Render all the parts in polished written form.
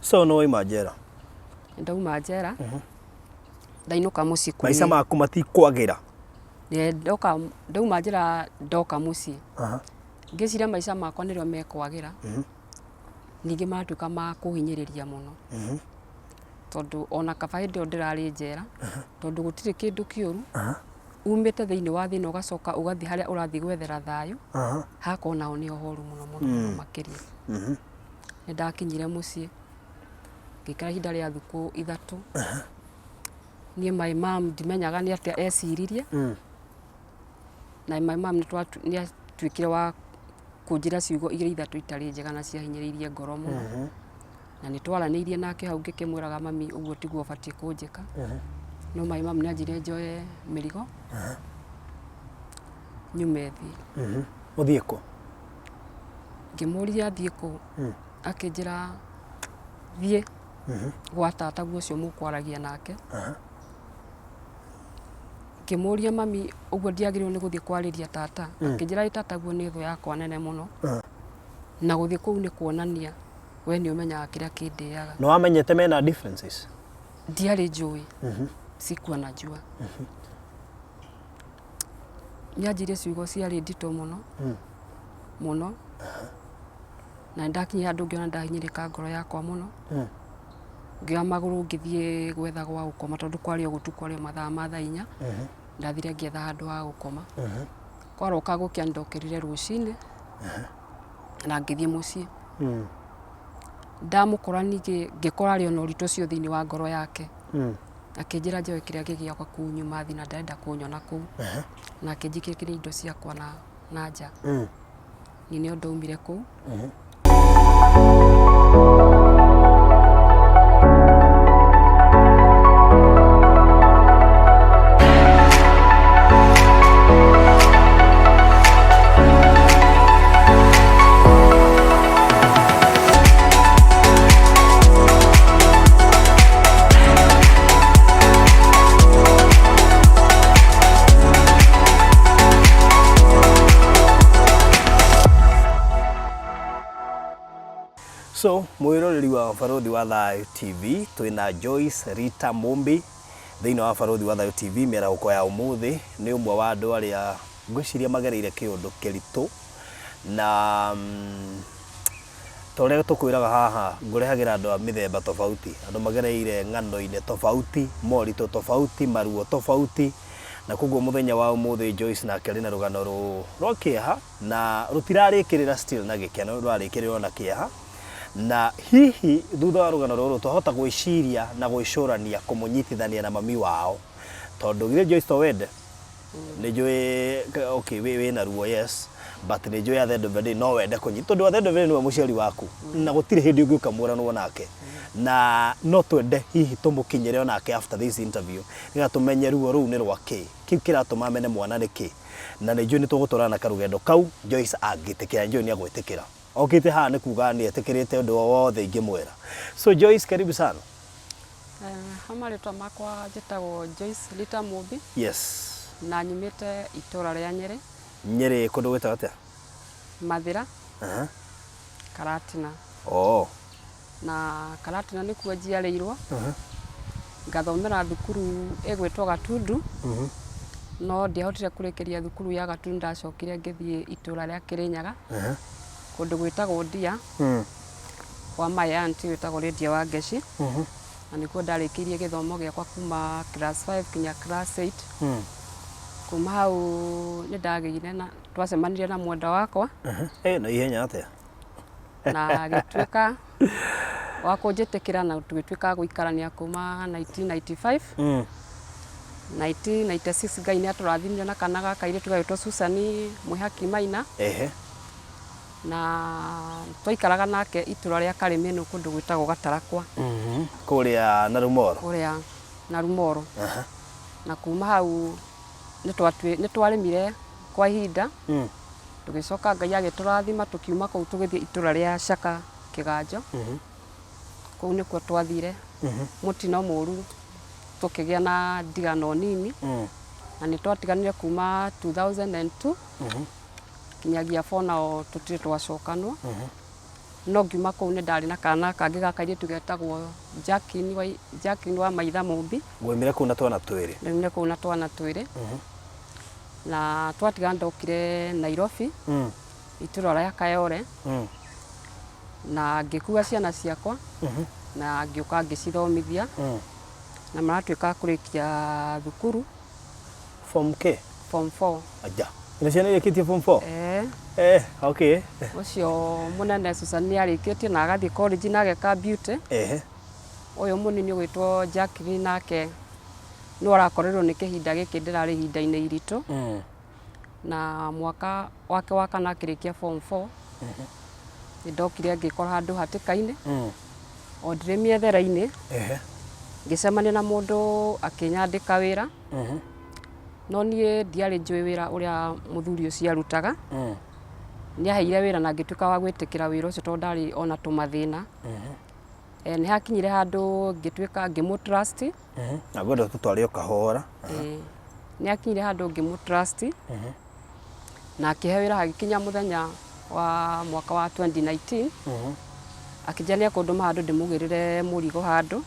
So nĩ waima njera? Ndauma njera, ndainũka mũciĩ kũrĩ Maica maku matikwagĩra? Ndoka, ndauma njera ndoka mũciĩ, ngĩciria maica makwa nĩrĩo mekwagĩra, ningĩ matuĩka ma kũhinyĩrĩria mũno, tondũ ona kaba hĩndĩ ĩyo ndĩrarĩ njera, tondũ gũtirĩ kĩndũ kĩũru umĩte thĩinĩ wa thĩna ũgacoka ũgathiĩ harĩa ũrathiĩ gwethera thayũ, hakorwo naho nĩ horu mũno mũno mũno makĩria. Nĩ ndakinyire mũciĩ, ngĩikara ihinda rĩa thikũ 3. Niĩ my mom ndimenyaga nĩ atĩa eciririe, na my mom nĩ atuĩkire wa kũnjĩra ciugo igĩrĩ ithatũ itarĩ njega na ciahinyĩrĩirie ngoro mũno. Na nĩ twaranĩirie nake hau ngĩkĩmwĩraga, "Mami, ũguo tiguo ũbatiĩ kũnjĩka." No my mom nĩ anjĩrire njoe mĩrigo nyume thiĩ. Ũthiĩ kũ? Ngĩmũria thiĩ kũ, akĩnjĩra thiĩ gwa tataguo ũcio mũkwaragia nake. Ngĩmũria, "Mami, ũguo ndiagĩrĩirwo nĩ gũthiĩ kwarĩria tata?" Akĩnjĩra, "Ĩ tataguo nĩ thũ yakwa nene mũno, na gũthiĩ kũu nĩ kuonania we nĩ ũmenyaga kĩrĩa kĩndĩaga." Nĩ wamenyete mena differences? Ndiarĩ njũĩ, sikuwa najua. Nĩ anjirie ciugo ciarĩ nditũ mũno mũno, na nĩ ndakinyire handũ ngĩona ndahinyĩrĩka ngoro yakwa mũno. Ngĩoya magũrũ ngĩthiĩ gwetha gwa gũkoma, tondũ kwarĩ o gũtukũ, kwarĩ o mathaa ma thaa 4. Ndathire ngĩetha handũ ha gũkoma. Kwaroka gũkĩa nĩndokĩrire rũcinĩ na ngĩthiĩ mũciĩ. Ndamũkora ningĩ ngĩkora arĩ ona ũritũ ũcio thĩinĩ wa ngoro yake. Akĩnjĩra njoe kĩrĩa gĩ gĩakwa kũu nyuma thiĩ, na ndarenda kũnyona kũu, na akĩnjĩkĩrĩra indo ciakwa na nja. Niĩ nĩo ndaumire kũu. So mwĩroreri wa Barũthi wa Thayũ TV, twĩna Joyce Rita Mumbi thĩinĩ wa Barũthi wa Thayũ TV mĩarahũko ya ũmũthĩ. Nĩ ũmwe wa andũ arĩa ngwĩciria magereire kĩũndũ kĩritũ, na ta ũrĩa tũkwĩraga haha, ngũrehagĩra andũ a mĩthemba tofauti, andũ magereire ng'ano-inĩ tofauti, moritũ tofauti, maruo tofauti, na koguo mũthenya wa ũmũthĩ Joyce nake arĩ na rũgano rwa kĩeha, na rũtirarĩkĩrĩra still na gĩkeno, rũrarĩkĩrĩra na kĩeha. Na hihi thutha wa rũgano rũrũ twahota gwĩciria na gwĩcũrania kũmũnyitithania na mami wao, tondũ githĩ Joyce to wende? Nĩ njũĩ okay, wĩna ruo, yes, but nĩ njũĩ at the end of the day no wende kũnyita, tondũ at the end of the day nĩwe mũciari waku na gũtirĩ hĩndĩ ũngĩũka mũranwo nake, na no twende hihi tũmũkinyĩre onake after this interview, nĩgetha tũmenye ruo rũu nĩ rwa kĩ, kĩu kĩratũma amene mwana nĩ kĩ. Na nĩ njũĩ nĩ tũgũtwarana na karũgendo kau Joyce angĩtĩkĩra, nĩ njũĩ nĩ agwĩtĩkĩra. Okĩte haha nĩ kuga nĩ etĩkĩrĩte ũndũ o wothe ingĩmwĩra. So Joyce, karibu sana. Ha marĩtwa makwa njĩtagwo Joyce Rita Mũmbi. Na nyumĩte itũra rĩa Nyĩrĩ. Nyĩrĩ kũndũ gwĩtagwo atĩa? Mathĩra. Karatina. Na Karatina nĩkuo njiarĩirwo. Ngathomera thukuru ĩgwĩtwo Gatundu. No ndiahotire kũrĩkĩria thukuru ya Gatundu, ndacokire ngĩthiĩ itũra rĩa Kĩrĩnyaga. Kũndũ gwĩtagwo Ndia. Kwa my auntie wĩtagwo Lydia Wangeci. Na nĩkuo ndarĩkĩirie gĩthomo gĩakwa kuma class 5 nginya class 8. Kuma hau nĩ ndagĩire na twacemanirie na mwendwa wakwa. Ĩ na ihenya atĩa? Na agĩtuĩka wa kũnjĩtĩkĩra na tũgĩtuĩka a gũikarania kuma 1995. 1996 Ngai nĩ atũrathimire na kana ga kairĩtu gagĩtwo Susan Mwĩhaki Maina. Na twaikaraga nake itũra rĩa Karĩmĩnũ kũndũ gwĩtagwo Gatarakwa. Kũrĩa Narumoro? Kũrĩa Narumoro. Na kuma hau nĩ twarĩmire kwa ihinda, tũgĩcoka Ngai agĩtũrathima tũkiuma kũu tũgĩthiĩ itũra rĩa Shaka Kĩganjo. Kũu nĩkuo twathire mũtino mũru, tũkĩgĩa na ndigano nini, na nĩ twatiganire kuma 2002 nginyagia for now tũtirĩ twacokanwo. No ngiuma kũu nĩ ndarĩ na kana kangĩ ga kairĩtu getagwo Jacqueline wa, Jacqueline wa Maitha Mũmbi. Waumire kũu na twana twĩrĩ? Ndaumire kũu na twana twĩrĩ. Na twatiga ndokire Nairobi, itũra rĩa Kayole, na ngĩkua ciana ciakwa na ngĩũka ngĩcithomithia na maratuĩka a kũrĩkia thukuru. Form K? Form 4. Aja. Ina ciana irĩkĩtie form 4? Eh. Eh, okay. Ũcio mũnene Susan nĩ arĩkĩtie na agathiĩ college na ageka beauty. Ehe. Ũyũ mũnini ũgwĩtwo Jacqueline nake nĩ arakorirwo nĩ kĩhinda gĩkĩ ndĩrarĩ ihinda-inĩ iritũ. Na mwaka wake wa kana akĩrĩkia form 4. Nĩ ndokire ngĩkora handũ hatĩka-inĩ. O ndĩrĩ mĩethere-inĩ. Ehe. Ngĩcemania na mũndũ akĩnyandĩka wĩra. No niĩ ndiarĩ njũĩ wĩra ũrĩa mũthuri ũcio arutaga. Nĩ aheire wĩra na ngĩtuĩka wa gwĩtĩkĩra wĩra ũcio tondũ ndarĩ ona tũmathĩna. Nĩ hakinyire handũ ngĩtuĩka ngĩmũ trust. Na ngwenda tũtware o kahora. Nĩ hakinyire handũ ngĩmũ trust na akĩhe wĩra hagĩkinya mũthenya wa mwaka wa 2019. Akĩnjĩra nĩ ekũndũma handũ ndĩmũgĩrĩre mũrigo handũ.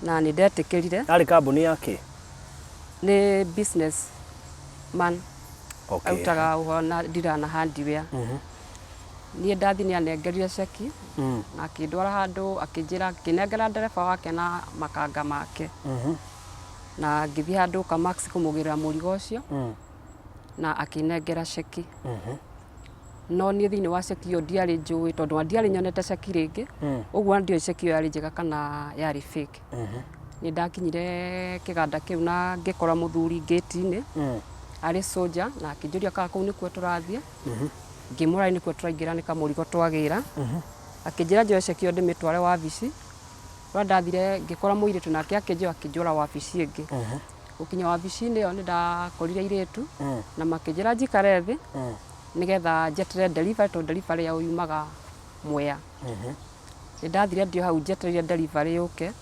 Na nĩ ndetĩkĩrire. Yarĩ kambuni ya kĩ? Nĩ business man. Okay. Arutaga ũhoro na ndira na hardware. Niĩ ndathi nĩ anengerire ceki na akĩndwara handũ akĩnjĩra akĩnengera ndereba wake na makanga make. Na ngĩthiĩ handũ Kamax kũmũgĩrĩra mũrigo ũcio na akĩnengera ceki. No niĩ thĩinĩ wa ceki ĩyo ndiarĩ njũĩ tondũ ona ndiarĩ nyonete ceki rĩngĩ, ũguo ona ndioĩ ceki ĩyo yarĩ njega kana yarĩ fake. Nĩ ndakinyire kĩganda kĩu na ngĩkora mũthuri ngĩti-inĩ arĩ soldier na akĩnjũria kana kũu nĩkuo tũrathiĩ. Ngĩmwĩra ĩĩ nĩkuo tũraingĩra nĩ kamũrigo twagĩra. Akĩnjĩra njoe ceki ĩyo ndĩmĩtware wabici. Ũrĩa ndathire ngĩkora mũirĩtu nake akĩnjoya akĩndwara wabici ĩngĩ. Gũkinya wabici-inĩ ĩyo nĩ ndakorire airĩtu na makĩnjĩra njikare thĩ nĩgetha njeterere delivery tondũ delivery yao yumaga Mwea. Nĩ ndathire ndĩ o hau njetereire delivery yũke.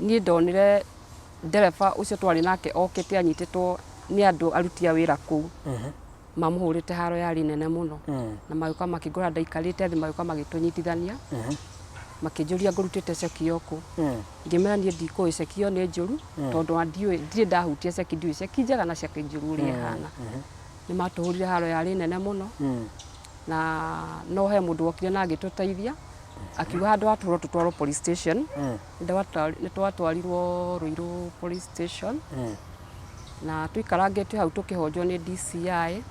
Niĩ ndonire ndereba ũcio twarĩ nake okĩte anyitĩtwo nĩ andũ aruti a wĩra kũu. Mamũhũrĩte haro yarĩ nene mũno. Na magĩũka makĩngora ndaikarĩte thĩ magĩũka magĩtũnyitithania. Makĩnjũria ngũrutĩte ceki ĩyo kũ. Ngĩmera niĩ ndikũĩ ceki ĩyo nĩ njũru tondũ ona ndiũĩ ndirĩ ndahutia ceki ndiũĩ ceki njega na ceki njũru ũrĩa ĩhana. Nĩ matũhũrire haro yarĩ nene mũno na no he mũndũ wokire na agĩtũteithia akiuga handũ ha tũhũrwo tũtwarwo police station. Nĩ twatwarirwo Ruiru police station na tũikarangĩte hau tũkĩhonjwo nĩ DCI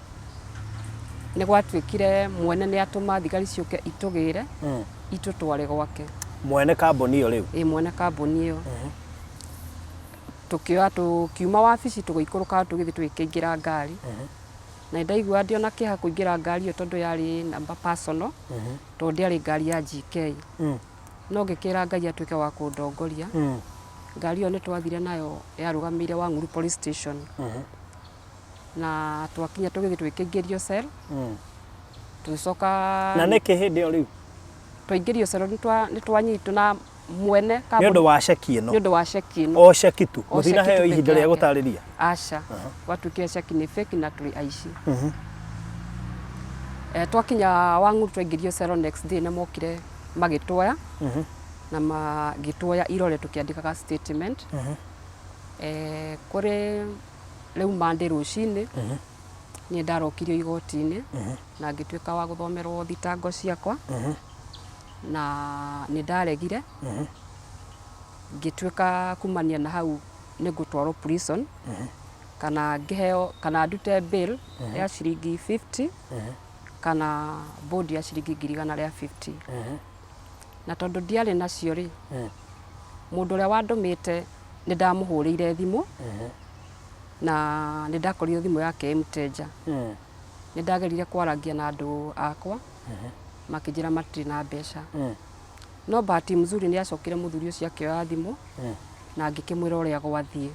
nĩ gwatuĩkire mwene nĩ atũma thigari ciũke itũgĩre itũtware gwake. Mwene kambuni ĩyo rĩu? Ĩĩ mwene kambuni ĩyo. Tũkĩoya tũkiuma wabici tũgĩikũrũka tũgĩthiĩ tũgĩkĩingĩra ngari. Na nĩ ndaiguaga ndĩ ona kĩeha kũingĩra ngari ĩyo tondũ yarĩ namba personal tondũ ndĩarĩ ngari ya GK. No ngĩkĩra Ngai atuĩke wa kũndongoria. Ngari ĩyo nĩ twathire nayo yarũgamĩire Wang'uru police station. Na twakinya tũgĩthiĩ tũgĩkĩingĩrio cell. Tũgĩcoka Na nĩkĩ hĩndĩ ĩyo rĩu? Twaingĩrio cell nĩ twanyitwo na mwene Nĩ ũndũ wa ceki ĩno? Nĩ ũndũ wa ceki ĩno. O ceki tu? O ceki tu Mũtinaheo peke ihinda rĩa yake. gũtarĩria? Aca. Gwatuĩkire ceki nĩ fake na tũrĩ aici. Twakinya Wang'uru twaingĩrio cell next day nĩ mokire magĩtuoya na magĩtuoya irore tũkĩandĩkaga statement. Kũrĩ rĩu Monday rũcinĩ niĩ ndarokirio igoti-inĩ na ngĩtuĩka wa gũthomerwo thitango ciakwa na nĩ ndaregire ngĩtuĩka kumania na hau nĩ ngũtwarwo prison kana ngĩheo kana ndute bail ya ciringi 50 kana bond ya ciringi 150,000. Na tondũ ndiarĩ nacio rĩ, mũndũ ũrĩa wandũmĩte nĩ ndamũhũrĩire thimũ na nĩ ndakorire thimũ yake ĩ mteja. Nĩ ndagerire kwarangia na andũ akwa makĩnjĩra matirĩ na mbeca. No bahati mzuri nĩ acokire mũthuri ũcio akĩoya thimũ na ngĩkĩmwĩra ũrĩa gwathiĩ.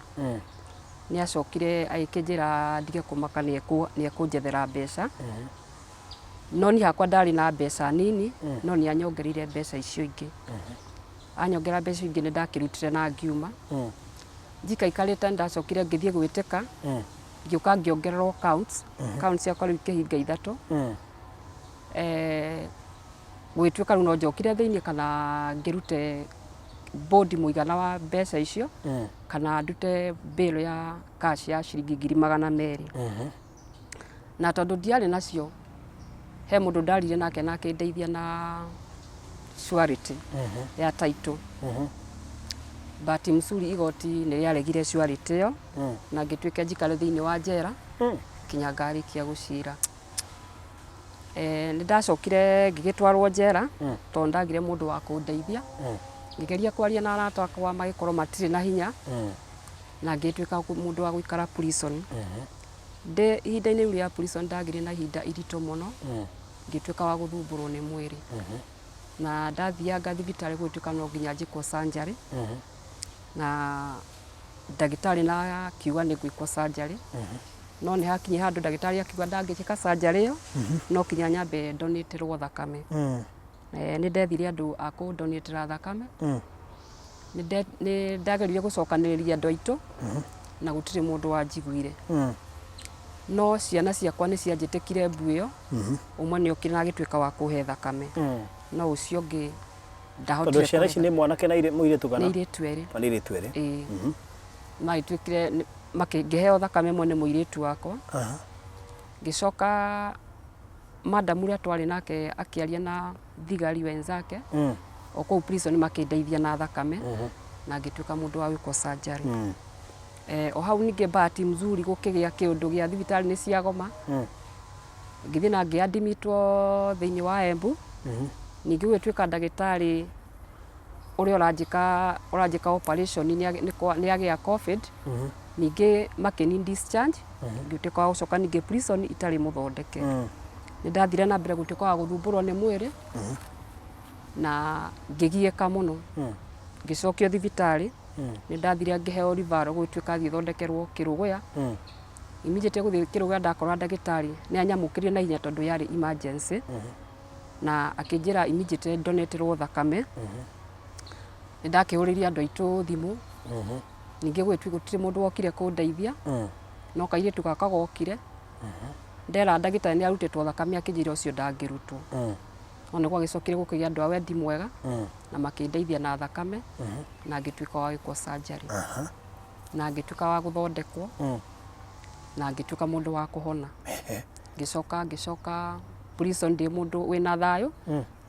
Nĩ acokire agĩkĩnjĩra ndige kũmaka nĩ ekũnjethera mbeca. No niĩ hakwa ndarĩ na mbeca nini no nĩ anyongereire mbeca icio ingĩ. Anyongera mbeca ingĩ nĩ ndakĩrutire na ngiuma. Njikaikarĩte nĩ ndacokire ngĩthiĩ gwĩtĩka, ngĩũka ngĩongererwo counts, counts ciakwa rĩu ikĩhinga ithatũ. Gũgĩtuĩka rĩu no njokire thĩinĩ kana ngĩrute bond mũigana wa mbeca icio kana ndute bail ya cash ya ciringi 200,000. Na tondũ ndiarĩ nacio, he mũndũ ndarire nake na akĩndeithia na surety ya title. Bahati mzuri igoti nĩ rĩaregire surety ĩyo na ngĩtuĩka njikare thĩinĩ wa njera kinya ngarĩkia gũcira. Nĩ ndacokire ngĩgĩtwarwo njera tondũ ndagire mũndũ wa kũndeithia. Ngĩgeria kwaria na arata akwa magĩkorwo matirĩ na hinya na ngĩtuĩka mũndũ wa gũikara prison. Ndĩ ihinda-inĩ rĩu rĩa prison ndagĩire na ihinda iritũ mũno, ngĩtuĩka wa gũthumbũrwo nĩ mwĩrĩ. Na ndathianga thibitarĩ gũgĩtuĩka no nginya njĩkwo surgery. Na ndagĩtarĩ na akiuga nĩ ngwĩkwo surgery. No nĩ hakinyire handũ ndagĩtarĩ akiuga ndangĩnjĩka surgery ĩyo, no nginya nyambe ndonĩtĩrwo thakame. Nĩ ndethire andũ a kũndonĩtĩra thakame. Nĩ ndageririe gũcokanĩrĩria andũ aitũ na gũtirĩ mũndũ wanjiguire. No ciana ciakwa nĩ cianjĩtĩkire mbu ĩyo, ũmwe nĩ okire na agĩtuĩka wa kũhe thakame. No ũcio ũngĩ ndahotire. Tondũ ciana ici nĩ mwanake na mũirĩtu kana? Nĩ airĩtu erĩ. Nĩ airĩtu erĩ. Ĩĩ. Magĩtuĩkire, ngĩheo thakame ĩmwe nĩ mũirĩtu wakwa. Ngĩcoka madam ũrĩa twarĩ nake akĩaria na thigari wenzake o kũu prison makĩndeithia na thakame na ngĩtuĩka mũndũ wa gwĩkwo surgery. O hau ningĩ bahati mzuri gũkĩgĩa kĩũndũ gĩa thibitarĩ nĩ ciagoma. Ngĩthiĩ na ngĩ-admitwo thĩinĩ wa Embu. Ningĩ gũgĩtuĩka ndagĩtarĩ ũrĩa ũranjĩka operation nĩ agĩa Covid. Ningĩ makĩni discharge, ngĩtuĩka wa gũcoka ningĩ prison itarĩ mũthondeke. Nĩ ndathire na mbere gũtuĩka wa gũthumbũrwo nĩ mwĩrĩ na ngĩgiĩka mũno. Ngĩcokio thibitarĩ, nĩ ndathire ngĩheo referral gũgĩtuĩka thiĩ thondekerwo kĩrũgũya. Immediately gũthiĩ kĩrũgũya ndakora ndagĩtarĩ nĩ anyamũkĩrire na ihenya tondũ yarĩ emergency. Na akĩnjĩra immediately ndonetĩrwo thakame. Nĩ ndakĩhũrĩire andũ aitũ thimũ. Ningĩ gũtirĩ mũndũ wokire kũndeithia, no kairĩtu gakwa gokire. Ndera ndagĩtarĩ nĩ arutĩtwo thakame akĩnjĩra ũcio ndangĩrutwo. No nĩ gwagĩcokire gũkĩgĩa andũ a wendi mwega na makĩndeithia na thakame na ngĩtuĩka wa gwĩkwo surgery. Na ngĩtuĩka wa gũthondekwo na ngĩtuĩka mũndũ wa kũhona. Ngĩcoka ngĩcoka prison ndĩ mũndũ wĩna thayũ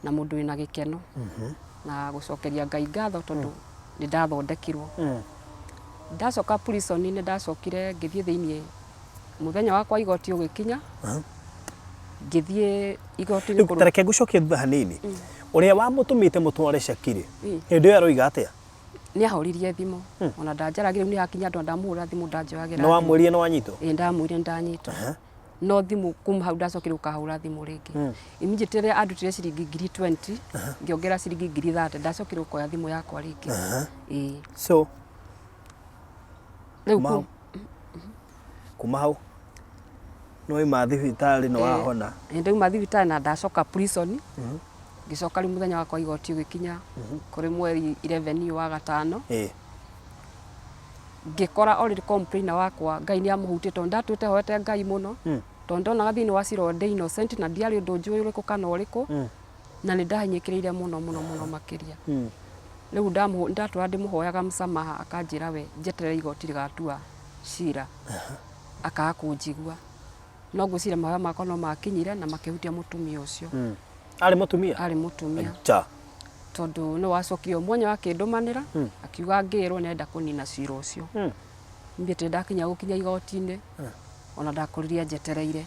na mũndũ wĩna gĩkeno. Na gũcokeria Ngai ngatho tondũ nĩ ndathondekirwo. Ndacoka prison nĩ ndacokire ngĩthiĩ thĩiniĩ mũthenya wakwa igoti ũgĩkinya, ngĩthiĩ igoti-inĩ. Rĩu tareke ngũcokie thutha hanini. Ũrĩa wamũtũmĩte mũtware ceki rĩ, hĩndĩ ĩyo aroiga atĩa? Nĩ ahoririe thimũ. Ona ndanjaragĩria rĩu nĩ hakinya andũ ndamũhũrĩra thimũ ndanjoyagĩra. Nĩ wamwĩrire nĩ wanyitwo? Ĩĩ ndamwĩrire nĩ ndanyitwo. No thimũ kuma hau ndacokire gũkahũra thimũ rĩngĩ. Immediately rĩrĩa andutire ciringi 20,000, ngĩongerera ciringi 30,000, ndacokire gũkoya thimũ yakwa rĩngĩ. Ĩĩ. So, Rĩu kuma hau nĩ wauma thibitarĩ nĩ wahona? Nĩ ndauma thibitarĩ na ndacoka prison. Ngĩcoka rĩu mũthenya wakwa igoti ũgĩkinya kũrĩ mweri 11 ũyũ wa gatano. Ngĩkora already complainer wakwa Ngai nĩ amũhutĩtie tondũ ndatũĩte hoete Ngai mũno. Tondũ ndonaga thĩinĩ wa cira ũyũ ndĩ innocent na ndiarĩ ũndũ njũĩ ũrĩkũ kana ũrĩkũ. Na nĩ ndahinyĩkĩrĩire mũno mũno mũno makĩria. Rĩu ndatũra ndĩmũhoyaga msamaha akanjĩra we njeterere igoti rĩgatua cira. Akaga kũnjigua. No ngwĩciria mahoya makwa no makinyire na makĩhutia mũtumia ũcio. Arĩ mũtumia? Arĩ mũtumia. Acha. Tondũ nĩ wacokire o mwanya akĩndũmanĩra, akiuga ngĩrwo nĩ arenda kũnina cira ũcio. Niĩ ndakinya gũkinya igoti-inĩ, ona ndakorire anjetereire.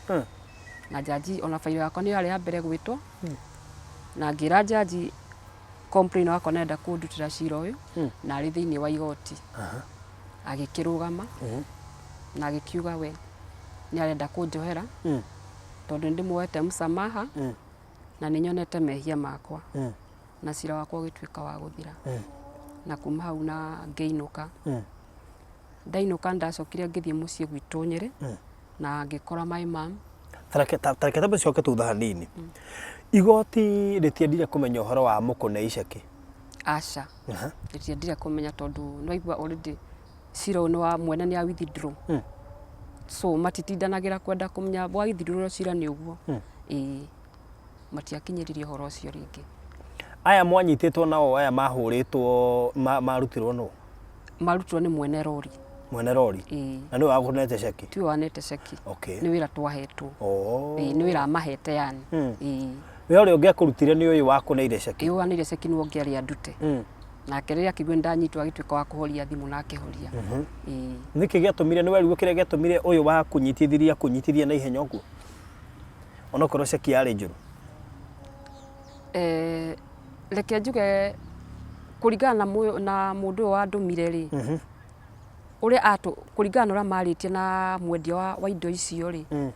Na jaji ona bairo yakwa nĩ yarĩ ya mbere gwĩtwo. Na ngĩra jaji complainer wakwa nĩ arenda kũndutĩra cira ũyũ, na arĩ thĩinĩ wa igoti. Agĩkĩrũgama na agĩkiuga we nĩ arenda kũnjohera tondũ nĩ ndĩmuoete msamaha na nĩ nyonete mehia makwa. Na cira wakwa ũgĩtuĩka wa gũthira. Na kuma hau na ngĩinũka. Ndainũka nĩ ndacokire ngĩthiĩ mũciĩ gwitũ Nyĩrĩ na ngĩkora my mom. Tareke tambe coke thutha hanini. Igoti rĩtiendire kũmenya ũhoro wa mũkũnei ceki? Aca. Rĩtiendire kũmenya tondũ nĩ waigua already cira ũyũ nĩ wa mwene nĩ a withdraw. So matitindanagĩra kwenda kũmenya wa withdraw cira nĩ ũguo. Ĩĩ. Matiakinyĩririe ũhoro ũcio rĩngĩ. Aya mwanyitĩtwo nao aya mahũrĩtwo marutirwo nũ? Marutirwo nĩ mwene rori. Mwene rori? Ĩĩ. Na nĩwe wakũnete ceki? Tiwe wanete ceki. Okay. Nĩ wĩra twahetwo. Oh. Ĩĩ, nĩ wĩra amahete yani. Ĩĩ. Wĩra ũrĩa ũngĩ akũrutire nĩ ũyũ wakũneire ceki? Ĩĩ, waneire ceki nĩwe ũngĩ arĩ andute. Nake rĩrĩa akĩigua nĩ ndanyitwo agĩtuĩka wa kũhoria thimũ na akĩhoria. Ĩĩ. Nĩkĩ gĩatũmire, nĩ werirwo kĩrĩa gĩatũmire ũyũ wakũnyitithirie akũnyitithie na ihenya ũguo? Onokorwo ceki yarĩ njũru. Eh, reke njuge kũringana na mũyũ- na mũndũ ũyũ wandũmire rĩ ũrĩa atũ kũringana na ũrĩa marĩtie na mwendia wa, wa indo icio rĩ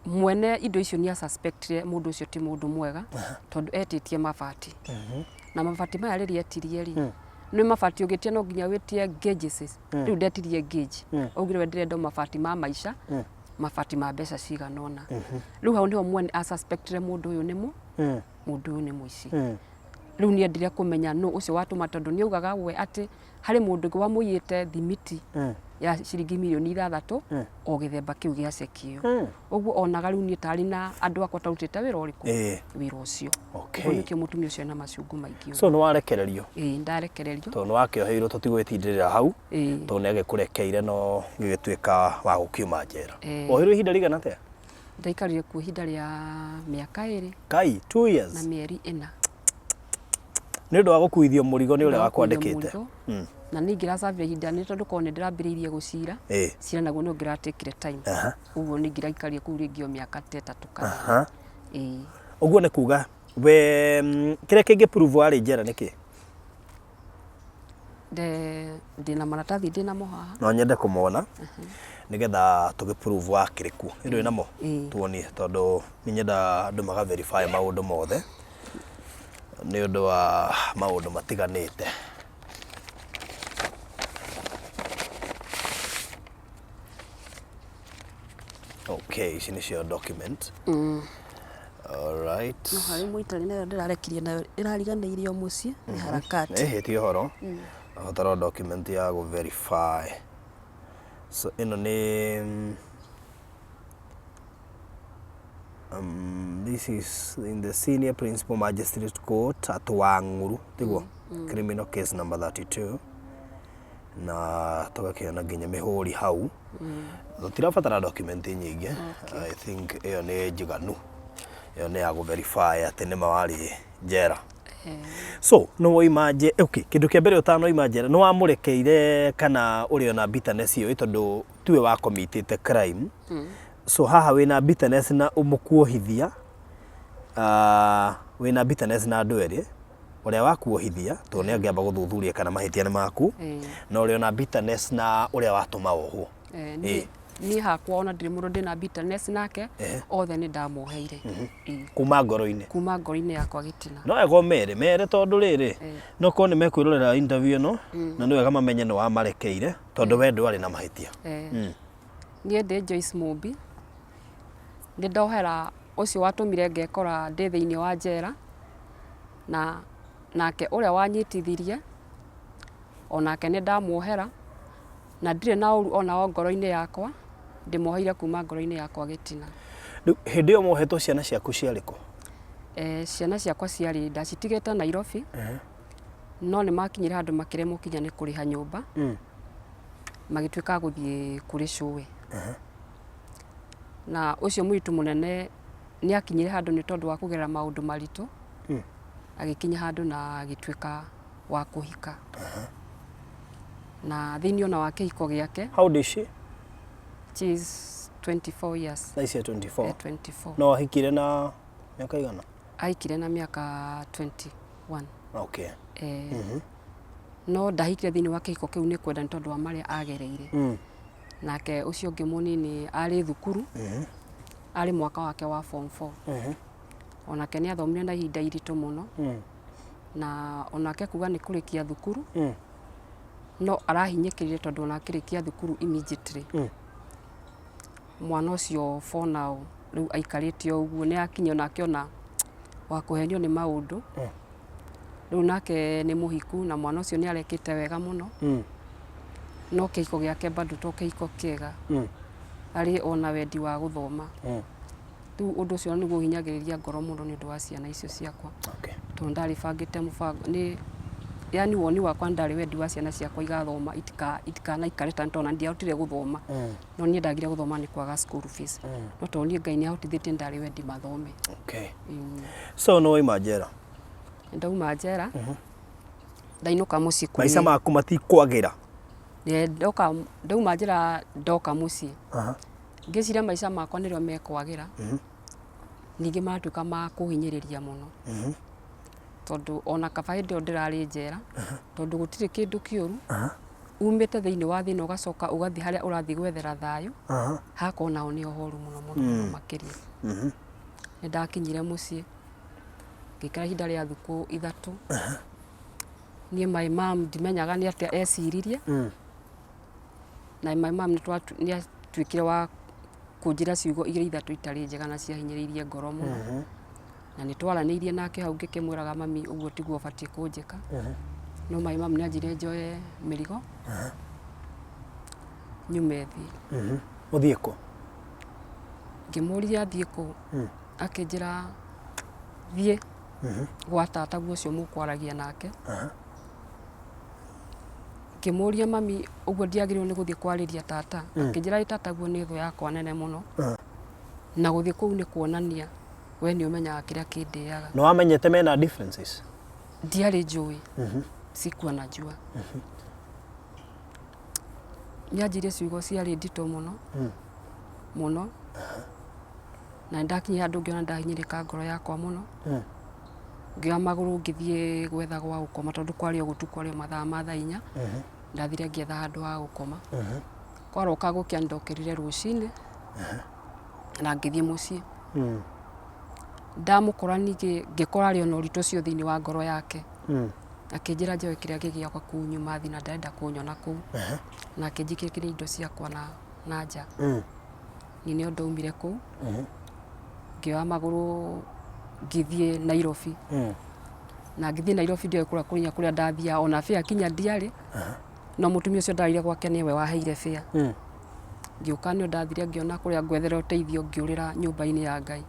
mwene indo icio nĩ asuspectire mũndũ ũcio ti mũndũ mwega tondũ etĩtie mabati na mabati maya rĩrĩa etirie rĩ nĩ mabati ũgĩtia no nginya wĩtie gauges rĩu ndetirie gauge augire we ndĩrenda o mabati ma maica mabati ma mbeca cigana ũna rĩu hau nĩho mwene asuspectire mũndũ ũyũ nĩ mũ mũndũ ũyũ nĩ mũici rĩu nĩ endire kũmenya nũ ũcio watũma tondũ nĩ augaga we atĩ harĩ mũndũ ũngĩ wamũiyĩte thimiti ya ciringi mirioni ithathatũ o gĩthemba kĩu gĩa ceki ĩyo ũguo onaga rĩu niĩ tarĩ na andũ akwa tarutĩte wĩra ũrĩkũ wĩra ũcio. Okay. Ũguo nĩkĩo mũtumia ũcio ena macungu maingĩ ũguo. So nĩ warekererio? Ĩĩ ndarekererio. Tondũ nĩ wakĩoheirwo tũtigwĩtindĩrĩra hau. Ĩĩ. Tondũ nĩ agĩkũrekeire no gĩgĩtuĩka wa gũkiuma njera. Ĩĩ. Woheirwo ihinda rĩigana atĩa? Ndaikarire kuo ihinda rĩa mĩaka ĩrĩ. Kai, 2 years? Na mĩeri ĩna. Nĩ ũndũ wa gũkuithio mũrigo nĩ ũrĩa Nĩ ũndũ wa gũkuithio wakwandĩkĩte? mũrigo. Na nĩ ingĩracabire ihinda nĩ tondũ korwo nĩ ndĩrambĩrĩirie gũcira, cira naguo nĩ ũngĩratekire time. Ũguo nĩ ingĩraikarire kũu rĩngĩ o mĩaka ta ĩtatũ kana ĩna. Ĩĩ. Ũguo nĩ kuga we kĩrĩa kĩngĩ prove warĩ njera nĩ kĩ? Ndĩna maratathi ndĩnamo haha. No nyende kũmona nĩgetha tũgĩ prove wakĩrĩ kuo. Nĩ ndũrĩ namo? Ĩĩ. Tuonie tondũ nĩ nyendaga andũ maga verify maũndũ mothe nĩ ũndũ wa maũndũ matiganĩte. Okay, ici nĩcio document. Alright. No harĩ mũitarĩ nayo ndĩrarekirie nayo ĩrariganĩire o mũciĩ nĩ harakati. Ĩhĩ ti ũhoro. Abatara document ya gũ verify. So ĩno nĩ this is in the senior principal magistrate court at Wang'uru tiguo criminal case number 32 na tũgakĩona nginya mĩhũri hau tũtirabatara document nyingĩ. I think ĩyo nĩ njiganu, ĩyo nĩ ya gũ verify atĩ nĩma warĩ njera. So nĩ woima nje, okay, kĩndũ kĩa mbere ũtanoima njera nĩ wamũrekeire kana ũrĩ ona bitterness ĩyo tondũ tiwe wa committed crime? So haha wĩna bitterness na ũmũkuohithia, wĩna bitterness na andũ erĩ, ũrĩa wakuohithia tondũ nĩ angĩamba gũthuthuria kana mahĩtia nĩ maku, na ũrĩa ona bitterness na ũrĩa watũma wohwo. Niĩ niĩ hakwa ona ndirĩ mũndũ ndĩna bitterness nake, othe nĩ ndamoheire. Ĩĩ. Kuma ngoro-inĩ? Kuma ngoro-inĩ yakwa gĩtina. No wega ũmere mere tondũ rĩrĩ no korwo nĩ mekwĩrorera interview ĩno na nĩ wega mamenye nĩ wamarekeire tondũ we ndwarĩ na mahĩtia. Niĩ ndĩ Joyce Mũmbi, nĩ ndohera ũcio watũmire ngekora ndĩ thĩinĩ wa njera, na nake ũrĩa wanyitithirie, onake nĩ ndamuohera, na ndirĩ na ũru ona o ngoro-inĩ yakwa, ndĩmuoheire kuma ngoro-inĩ yakwa gĩtina. Rĩu hĩndĩ ĩyo mohetwo ciana ciaku ciarĩ kũ? Ciana ciakwa ciarĩ, ndacitigĩte Nairobi, no nĩ makinyire handũ makĩremwo kinya nĩ kũrĩha nyũmba, magĩtuĩka a gũthiĩ kũrĩ cũwe. Na ũcio mũirĩtu mũnene nĩ akinyire handũ nĩ tondũ wa kũgerera maũndũ maritũ, agĩkinya handũ na agĩtuĩka wa kũhika. Na thĩinĩ ona wa kĩhiko gĩake. How old is she? She is 24 years. Thaa ici e 24. E 24. No ahikire na mĩaka igana? Ahikire na mĩaka 21. Okay. No ndahikire thĩinĩ wa kĩhiko kĩu nĩ kwenda nĩ tondũ wa marĩa agereire. Nake ũcio ũngĩ mũnini arĩ thukuru, arĩ mwaka wake wa form 4. Onake nĩ athomire na ihinda iritũ mũno. Na onake kuga nĩ kũrĩkia thukuru, no arahinyĩkĩrire tondũ ona akĩrĩkia thukuru immediately. Mwana ũcio for now rĩu aikarĩte o ũguo nĩ akinya onake ona wa kũhenio nĩ maũndũ. Rĩu nake nĩ mũhiku na mwana ũcio nĩ arekĩte wega mũno. No kĩhiko gĩake bado to kĩhiko kĩega. Arĩ ona wendi wa gũthoma. Rĩu ũndũ ũcio nĩguo ũhinyagĩrĩria ngoro mũno nĩ ũndũ wa ciana icio ciakwa. Tondũ ndarĩ bangĩte mũbango nĩ yani woni wakwa ndarĩ wendi wa ciana ciakwa igathoma itikanaikare ta tondũ ndiahotire gũthoma. No niĩ ndagire gũthoma nĩ kwaga school fees. No tondũ niĩ Ngai nĩ ahotithĩtie ndarĩ wendi mathome. So nĩ wauma njera? Ndauma njera, ndainũka mũciĩ kũrĩ. Maica maku matikwagĩra? Ndoka ndauma njera ndoka mũciĩ. Ngĩciria maica makwa nĩrĩo mekwagĩra, ningĩ matuĩka ma kũhinyĩrĩria mũno. Tondũ ona kaba hĩndĩ ĩyo ndĩrarĩ njera, tondũ gũtirĩ kĩndũ kĩũru, umĩte thĩinĩ wa thĩna ũgacoka ũgathiĩ harĩa ũrathiĩ gwethera thayũ, hagakorwo naho nĩho horu mũno mũno mũno makĩria. Nĩ ndakinyire mũciĩ, ngĩikara ihinda rĩa thikũ 3. Niĩ my mum ndimenyaga nĩ atĩa eciririe. Na my mum nĩ atuĩkire wa kũnjĩra ciugo igĩrĩ ithatũ itarĩ njega na ciahinyĩrĩirie ngoro mũno. Na nĩ twaranĩirie nake hau ngĩkĩmwĩraga mami ũguo tiguo ũbatiĩ kũnjĩka. No my mum nĩ anjĩrire njoe mĩrigo nyume thiĩ. Ũthiĩ kũ? Ngĩmũria thiĩ kũ, akĩnjĩra thiĩ gwa tataguo ũcio mũkwaragia nake. Ngĩmũria mami ũguo ndiagĩrĩirwo nĩ gũthiĩ kwarĩria tata, akĩnjĩra ĩ tataguo nĩ thũ yakwa nene mũno, na gũthiĩ kũu nĩ kuonania we nĩ ũmenyaga kĩrĩa kĩndĩaga. Nĩ wamenyete mena differences? Ndiarĩ njũĩ, sikuwa najua. Nĩ anjĩrire ciugo ciarĩ nditũ mũno mũno, na nĩ ndakinyire handũ ngĩona ndahinyĩrĩka ngoro yakwa mũno. Ngĩoya magũrũ ngĩthiĩ gwetha gwa gũkoma tondũ kwarĩ o gũtukũ kwarĩ o mathaa ma thaa 4. Ndathire ngĩetha handũ ha gũkoma. Kwaroka gũkĩa nĩ ndokĩrire rũcinĩ na ngĩthiĩ mũciĩ. Ndamũkora ningĩ ngĩkora arĩ o na ũritũ ũcio thĩinĩ wa ngoro yake. Akĩnjĩra njoe kĩrĩa gĩ gĩakwa kũu nyuma thiĩ na ndarenda kũnyona kũu. Na akĩnjĩkĩrĩra indo ciakwa na nja. Niĩ nĩo ndaumire kũu. Ngĩoya magũrũ ngĩthiĩ Nairobi. Na ngĩthiĩ Nairobi ndioĩ kũrĩa kũrĩa kũrĩa ndathiaga ona fare kinya ndiarĩ. No mũtumia ũcio ndararire gwake nĩwe waheire fare. Ngĩũka nĩo ndathire ngĩona kũrĩa ngwethera ũteithio ngĩũrĩra nyũmba-inĩ ya Ngai.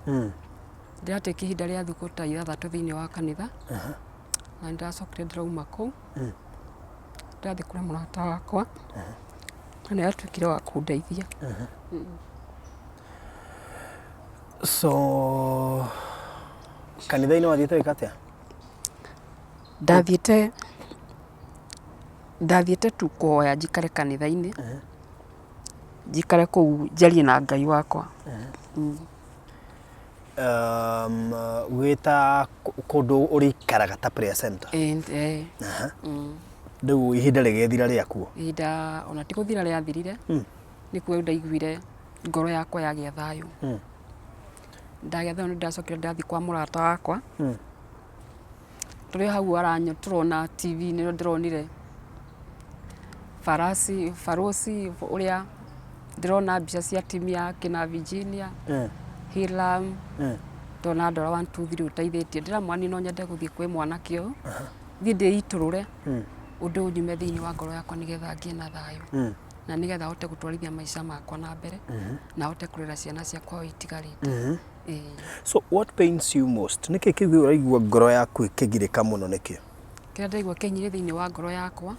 Ndĩratĩkia ihinda rĩa thikũ ta 6 thĩinĩ wa kanitha. Na nĩndacokire ndĩrauma kũu. Ndathiĩ kũrĩ mũrata wakwa. Na nĩ atuĩkire wa kũndeithia. So kanitha-inĩ wathiĩte gwĩka atĩa? Ndathiĩte tu kũhoya njikare kanitha-inĩ, njikare kũu njarie na Ngai wakwa. Wĩ ta kũndũ ũrĩikaraga ta prayer center? Ĩĩ. Rĩu ihinda rĩgĩthira rĩakuo? Ihinda ona ti gũthira rĩathirire, nĩkuo ndaiguire ngoro yakwa yagĩa thayũ. Ndagĩa thayũ nĩ ndacokire ndathiĩ kwa mũrata wakwa, tũrĩ hau tũrona TV-inĩ nĩrĩo ndĩronire Farasi, Barosi ũrĩa ndĩrona mbica cia timu ya kina Virginia, Hiram, ndona andũ arĩa 1 2 3 ũteithĩtie. Ndĩramwĩra niĩ no nyende gũthiĩ kwĩ mwanake ũyũ, thiĩ ndĩitũrũre ũndũ ũyũ nyume thĩinĩ wa ngoro yakwa nĩgetha ngĩe na thayũ. Na nĩgetha hote gũtwarithia maica makwa na mbere, na hote kũrera ciana ciakwa o itigarĩte. Ĩĩ. So what pains you most? Nĩkĩ kĩu ũraigua ngoro yaku ĩkĩgirĩka mũno nĩkĩ? Kĩrĩa ndaigua kĩhinyĩrĩirie thĩinĩ wa ngoro yakwa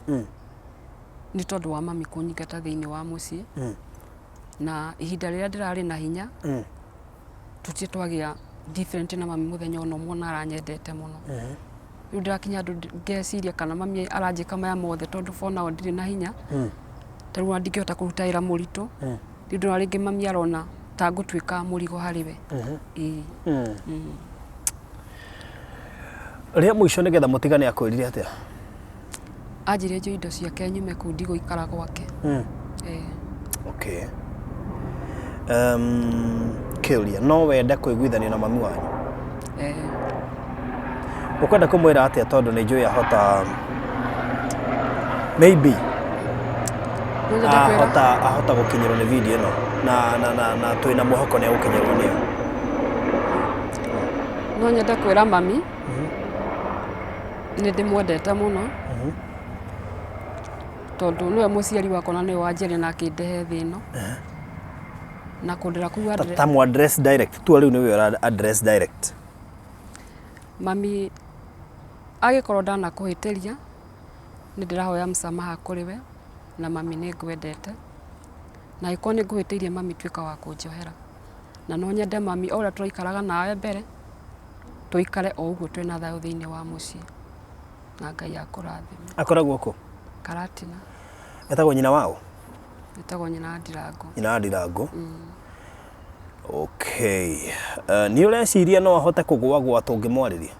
nĩ tondũ wa mami kũnyingata thĩinĩ wa mũciĩ na ihinda rĩrĩa ndĩrarĩ na hinya tũtirĩ twagĩa different na mami mũthenya ona ũmwe na aranyendete mũno. Rĩu ndĩrakinya handũ ngeciria kana mami aranjĩka maya mothe tondũ for now ndirĩ na hinya ta rĩu ona ndingĩhota kũruta wĩra mũritũ. Rĩu ndĩrona rĩngĩ mami arona ta ngũtuĩka mũrigo harĩ we. Ĩĩ. Rĩa mũico nĩgetha mũtigane akwĩrire atĩa? Anjĩrire njoe indo ciake nyume kũu ndigũikara gwake. Ĩĩ. Okay. Kĩũria, no wende kũiguithanio na mami wanyu? Ĩĩ. Ũkwenda kũmwĩra atĩa tondũ nĩ njũĩ ahota maybe No nyende kwĩra ahota gũkinyĩrwo nĩ video ĩno na twĩna mwĩhoko nĩ egũkinyĩrwo nĩyo. No nyende kwĩra mami nĩ ndĩmwendete mũno tondũ nĩwe mũciari wakwa na nĩwe wanjiarire na akĩndehe thĩ ĩno. Na kũndĩra kũu Ta, andĩre ta mu address direct tua rĩu nĩwe ũra address direct. Mami agĩkorwo ndanakũhĩtĩria nĩ ndĩrahoya msamaha kũrĩ we na mami nĩ ngwendete na angĩkorwo nĩ ngũhĩtĩirie mami tuĩka wa kũnjohera na no nyende mami o ũrĩa tũraikaraga nawe mbere tũikare o ũguo twĩna thayũ thĩinĩ wa mũciĩ na Ngai akũrathime. Akoragwo kũ? Karatina. Etagwo nyina waũ? Etagwo nyina wa Ndirango. Nyina wa Ndirango. Okay. Nĩ ũreciria no ahote kũgũagũa tũngĩmwarĩria?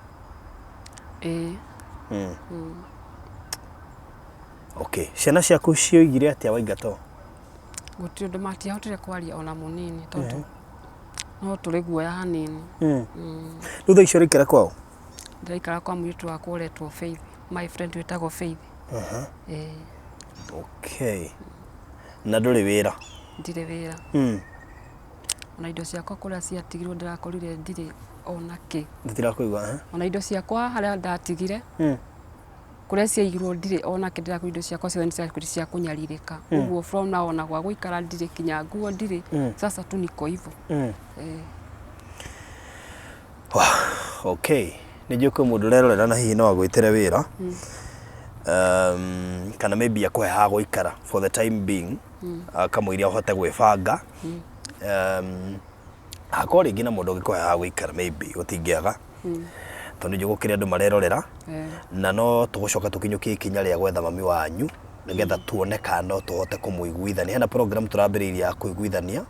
Ĩĩ. Okay. Ciana ciaku cioigire atĩa waingatwo? Gũtirĩ ũndũ matiahotire kwaria ona mũnini tondũ no tũrĩ guoya hanini. Rĩu thaa ici ũraikara kwao? Ndĩraikara kwa mũirĩtu wakwa ũretwo Faith, my friend wĩtagwo Faith. Ĩĩ. Okay. Na ndũrĩ wĩra? Ndirĩ wĩra. Ona indo ciakwa kũrĩa ciatigirwo ndĩrakorire ndirĩ ona kĩ. Nditirakũigua. Eh? Ona indo ciakwa harĩa ndatigire kũrĩa ciaigirwo ndirĩ ona kĩ, ndĩrakorire indo ciakwa ciothe nĩ cia kũnyarirĩka. Ũguo from now ona gwa gũikara ndirĩ, kinya nguo ndirĩ. Sasa tu niko hivyo. Eh. Okay. Nĩ njũĩ kwĩ mũndũ ũrerorera na hihi no agwĩtĩre wĩra. Kana maybe akũhe ha gũikara for the time being. Akamũiria ũhote gwĩbanga. Hakorwo rĩngĩ na mũndũ ũngĩkũhe ha gũikara maybe gũtingĩaga. Tondũ nĩ njũĩ gũkĩrĩ andũ marerorera. Na no tũgũcoka tũkinyũkie ikinya rĩa gwetha mami wanyu nĩgetha tuone kana no tũhote kũmũiguithania. Hena program tũrambĩrĩirie ya kũiguithania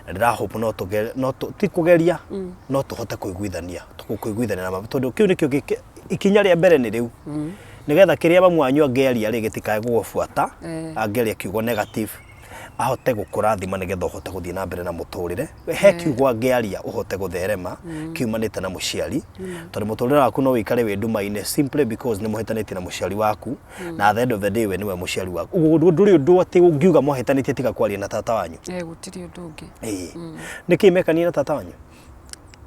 na ndĩra hope no tũge no ti kũgeria no tũhote kũiguithania kũiguithania na mami tondũ kĩu nĩkĩo ikinya rĩa mbere nĩ rĩu nĩgetha kĩrĩa mamu wanyu angĩaria rĩ gĩtikae gũgũbuata. Angĩaria kiugo negative ahote gũkũrathima nĩgetha ũhote gũthiĩ na mbere na mũtũrĩre. He kiugo angĩaria ũhote gũtherema kiumanĩte na mũciari tondũ mũtũrĩre waku no wĩikare wĩ nduma-inĩ simply because nĩ mũhĩtanĩtie na mũciari waku na at the end of the day we nĩwe mũciari waku. Ũguo ndũrĩ ũndũ atĩ ũngiuga mwahĩtanĩtie tiga kwaria na tata wanyu. Eh, gũtirĩ ũndũ ũngĩ. Ĩĩ. Nĩkĩ mekanie na tata wanyu?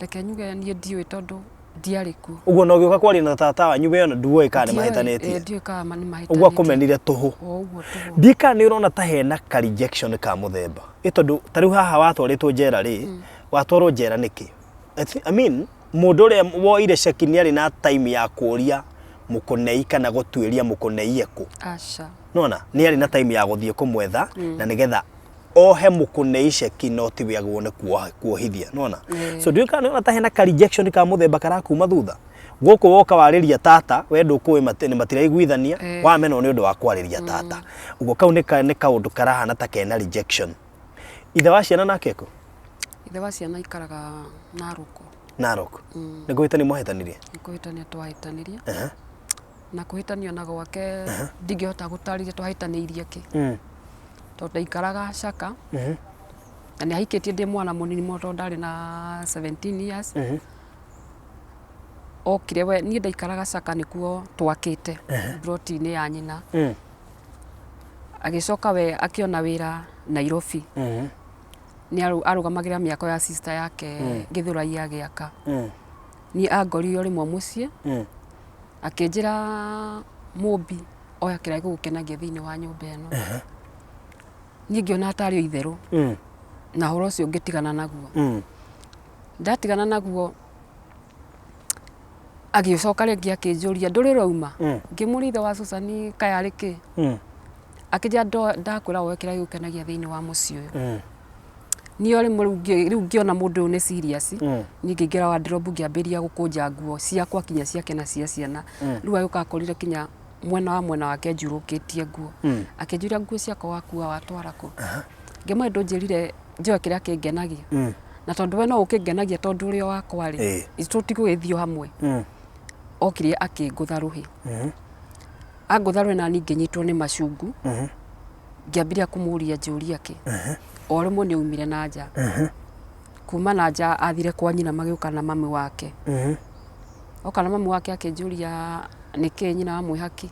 Reke nyuge niĩ ndiũĩ tondũ ndiarĩ kuo. Ũguo na ũgĩũka kwaria na tata wanyu we ona nduoĩ kana nĩ mahĩtanĩtie. Ndiũĩ kana nĩ mahĩtanĩtie. Ũguo akũmenire tũhũ. O ũguo tũhũ. Ndiũĩ kana nĩ ũrona ta hena ka rejection ka mũthemba. Ĩ tondũ ta rĩu haha watwarĩtwo njera rĩ, watwarwo njera nĩkĩ? I mean, mũndũ ũrĩa woire ceki nĩ arĩ na time ya kũria mũkũnei kana gũtuĩria mũkũnei ekũ. Aca. Nĩwona? Nĩ arĩ na time ya gũthiĩ kũmwetha na nĩgetha ohe mũkũnei ceki no tiwe agĩrĩirwo nĩ kuohithia. Nĩwona? So ndiũĩ kana nĩwona ta hena ka rejection ka mũthemba karakuma thutha. Gũkũ woka warĩria tata, we ndũkũĩ nĩ matiraiguithania, wamenwo nĩ ũndũ wa kwarĩria tata. Ũguo kau nĩ kaũndũ karahana ta kena rejection. Ithe wa ciana nake ekũ? Ithe wa ciana aikaraga Narok. Narok. Nĩ kũhĩtania mwahĩtanirie? Nĩ kũhĩtania twahĩtanirie. Na kũhĩtania ona gwake ndingĩhota gũtarĩria twahĩtanĩirie kĩ. Tondũ ndaikaraga Caka. Na nĩ ahikĩtie ndĩ mwana mũnini mũno tondũ ndarĩ na 17 years. Okire we niĩ ndaikaraga Caka nĩkuo twakĩte plot-inĩ ya nyina. Agĩcoka we akĩona wĩra Nairobi. Nĩ arũgamagĩrĩra mĩako ya sister yake Gĩthũrai agĩaka. Niĩ angorire o rĩmwe mũciĩ akĩnjĩra Mũmbi oya kĩrĩa gĩgũkenagia thĩinĩ wa nyũmba ĩno. Niĩ ngĩona tarĩ o itherũ na ũhoro ũcio ngĩtigana naguo. Ndatigana naguo agĩcoka rĩngĩ akĩnjũria ndũrĩ ũrauma? Ngĩmũria ithe wa Susan kaĩ arĩ kĩ? Akĩnjĩra ndakwĩra woe kĩrĩa gĩgũkenagia thĩinĩ wa mũciĩ ũyũ. Niĩ o rĩmwe rĩu ngĩona mũndũ ũyũ nĩ serious, niĩ ngĩingĩra wardrobe ngĩambĩrĩria gũkũnja nguo ciakwa kinya ciake na cia ciana. Rĩu agĩũka akorire kinya mwena wa mwena wake njurũkĩtie nguo. Akĩnjũria nguo ciakwa wakua watwara kũ? Ngĩmwĩra ndũnjĩrire njoe kĩrĩa kĩngenagia. Na tondũ we no ũkĩngenagia tondũ ũrĩ o wakwa rĩ, tũtigũgĩthiĩ o hamwe. Okire akĩngũtha rũhĩ. Angũtha rũhĩ nani ngĩnyitwo nĩ macungu. Ngĩambĩrĩria kũmũria njũria kĩ. O rĩmwe nĩ aumire na nja. Kuma na nja athire kwa nyina magĩũka na mami wake. Oka na mami wake akĩnjũria nĩkĩ nyina wa mwĩhaki.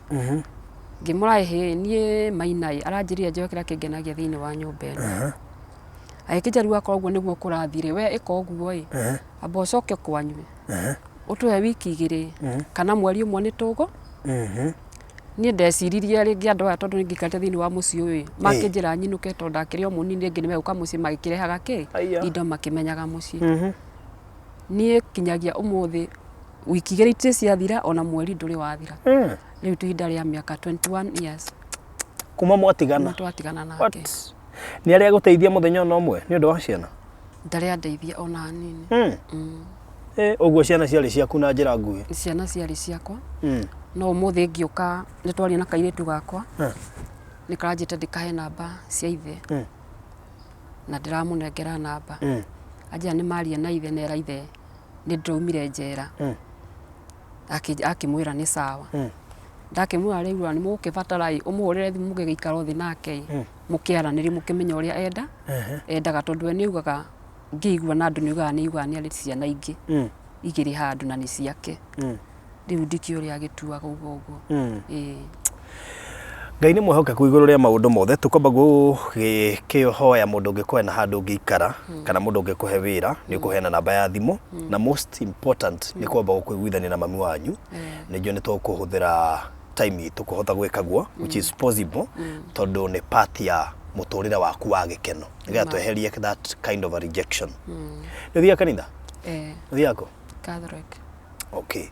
Ngĩmwĩra ĩhĩ niĩ Maina ĩ aranjĩrire njoe kĩrĩa kĩngenagia thĩinĩ wa nyũmba ĩno. Agĩkĩnjĩra rĩu akorwo ũguo nĩguo kũrathiĩ rĩ, we ĩka ũguo ĩ, amba ũcoke kwanyu ĩ, ũtũhe wiki igĩrĩ kana mweri ũmwe nĩ tũgũ. Niĩ ndeciririe rĩngĩ andũ aya tondũ nĩngĩikarĩte thĩinĩ wa mũciĩ ũyũ makĩnjĩra nyinũke tondũ ndakĩrĩ o mũnini rĩngĩ nĩmegũka mũciĩ magĩkĩrehaga kĩ Aya. indo makĩmenyaga mũciĩ. Niĩ kinyagia ũmũthĩ wiki igĩrĩ itirĩ ciathira ona mweri ndũrĩ wathira. Rĩu twĩ ihinda rĩa mĩaka 21 years Kuma mwatigana. kuma twatigana nake. What? Nĩ arĩa agũteithia mũthenya ona ũmwe nĩ ũndũ wa ciana? Ndarĩ andeithia ona hanini. Eh, ũguo ciana ciarĩ ciaku na njĩra nguhĩ. Ciana ciarĩ ciakwa. No ũmũthĩ ngĩũka nĩ twaria na kairĩtu gakwa nĩ karanjĩte ndĩkahe namba cia ithe na ndĩramũnengera namba. Anjĩra nĩ maria na ithe nera ithe nĩ ndĩraumire njera. Akĩmwĩra nĩ sawa. Ndakĩmwĩra rĩu nĩ mũgũkĩbatara ĩ ũmũhũrĩre thimũ mũgĩgĩikara thĩ nake ĩ mũkĩaranĩrie mũkĩmenye ũrĩa enda endaga tondũ we nĩ augaga ngĩigua na andũ nĩ augaga nĩ augaga nĩ arĩ ciana ingĩ igĩrĩ handũ na nĩ ciake. Rĩu ndikĩũĩ ũrĩa agĩtuaga ũguo ũguo. Ĩĩ. Ngai nĩ mwĩhokeku igũrũ rĩa maũndũ mothe. Tũkwamba gũgĩkĩhoya mũndũ ũngĩkũhe na handũ ũngĩikara kana mũndũ ũngĩkũhe wĩra nĩ ũkũheana namba ya thimũ na most important nĩ kwamba gũkũiguithania na mami wanyu nĩ njũĩ nĩ tũkũhũthĩra time itũ kũhota gwĩka guo, which is possible tondũ nĩ part ya mũtũrĩre waku wa gĩkeno nĩgetha tweherie that kind of a rejection. Nĩ ũthiaga kanitha? Eh. Ũthiaga kũ? Catholic. Okay.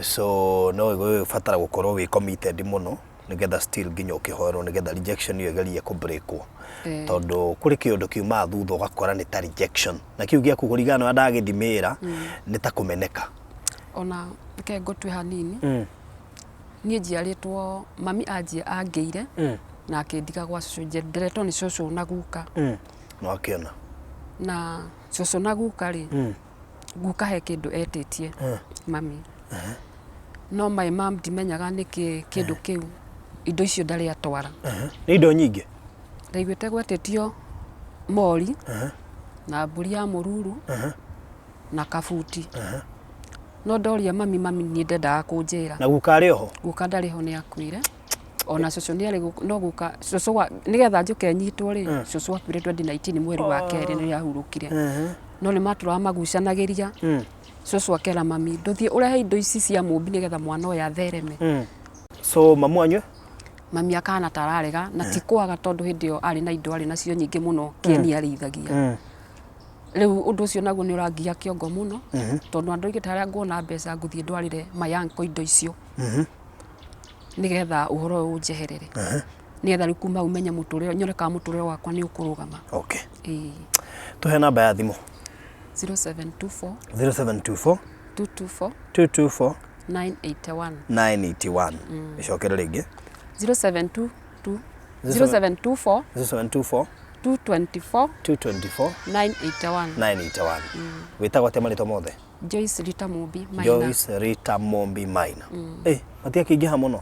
So no ĩgũbatara gũkorwo wĩ committed mũno nĩgetha still nginya ũkĩhoerwo nĩgetha rejection ĩyo ĩgerie kũ breakwo. Tondũ kũrĩ kĩũndũ kiumaga thutha ũgakora nĩ ta rejection na kĩu gĩaku kũringana na ũrĩa ndagĩthimĩra nĩ ta kũmeneka. Ona reke ngũtue hanini. Niĩ njiarĩtwo mami anjia angĩire na akĩndiga gwa cũcũ nderetwo nĩ cũcũ na guka. Nĩwakĩona. Na cũcũ na guka rĩ, guka he kĩndũ etĩtie mami. No my mom ndimenyaga nĩkĩ kĩndũ kĩu indo icio ndarĩ atwara. Nĩ indo nyingĩ? Ndaiguĩte gwetĩtio mori na mbũri ya mũruru na kabuti. No ndoria mami, mami niĩ ndendaga kũnjĩra. Na guka arĩ oho? Guka ndarĩ ho nĩ akuire. Ona cũcũ nĩ arĩ gũkũ no guka cũcũ wa nĩgetha njũke nyitwo rĩ, cũcũ akuire 2019 mweri wa kerĩ nĩrĩo ahurũkire. No nĩ matũraga magucanagĩria. Cũcũ akera mami ndũthiĩ ũrehe indo ici cia mũmbi nĩgetha mwana ũyũ athereme. So mamu wanyu? Mami akahana ta ararega na ti kwaga tondũ hĩndĩ ĩyo arĩ na indo arĩ nacio nyingĩ mũno kĩeni arĩithagia. Rĩu ũndũ ũcio naguo nĩ ũrangia kĩongo mũno tondũ andũ aingĩ ta harĩa nguona mbeca ngũthiĩ ndwarĩre my uncle indo icio nĩgetha ũhoro ũyũ ũnjeherere. Nĩgetha rĩu kuma hau menye mũtũrĩre nyone kana mũtũrĩre wakwa nĩ ũkũrũgama. Okay. Ĩĩ. Tũhe namba ya thimũ. 0724 0724 224 224 981. 981. Ĩcokere rĩngĩ. 0722 0724 0724 224 224 981. 981. Wĩtagwo atĩa marĩtwa mothe? Joyce Rita Mumbi Maina. Joyce Rita Mumbi Maina. Eh, matiakĩingĩha mũno.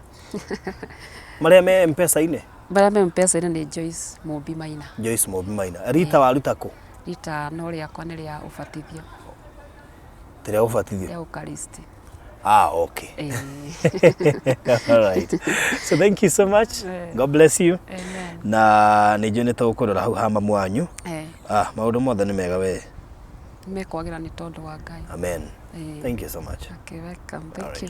Marĩa me M-Pesa-inĩ? Marĩa me M-Pesa-inĩ nĩ Joyce Mumbi Maina. Joyce Mumbi Maina. Rita waruta kũ? Rita no rĩakwa nĩ rĩa ũbatithio. Ti rĩa ũbatithio? Rĩa Eucharist. Ah, okay. Eh. All right. So thank you so much. God bless you. Amen. Na nĩ njũĩ nĩ tũgũkũrora hau ha mamu wanyu. Eh. Ah, maũndũ mothe nĩ mega we. Mekwagĩra nĩ tondũ wa Ngai. Amen. Eh. Thank you so much. Okay, welcome. Thank All right. you.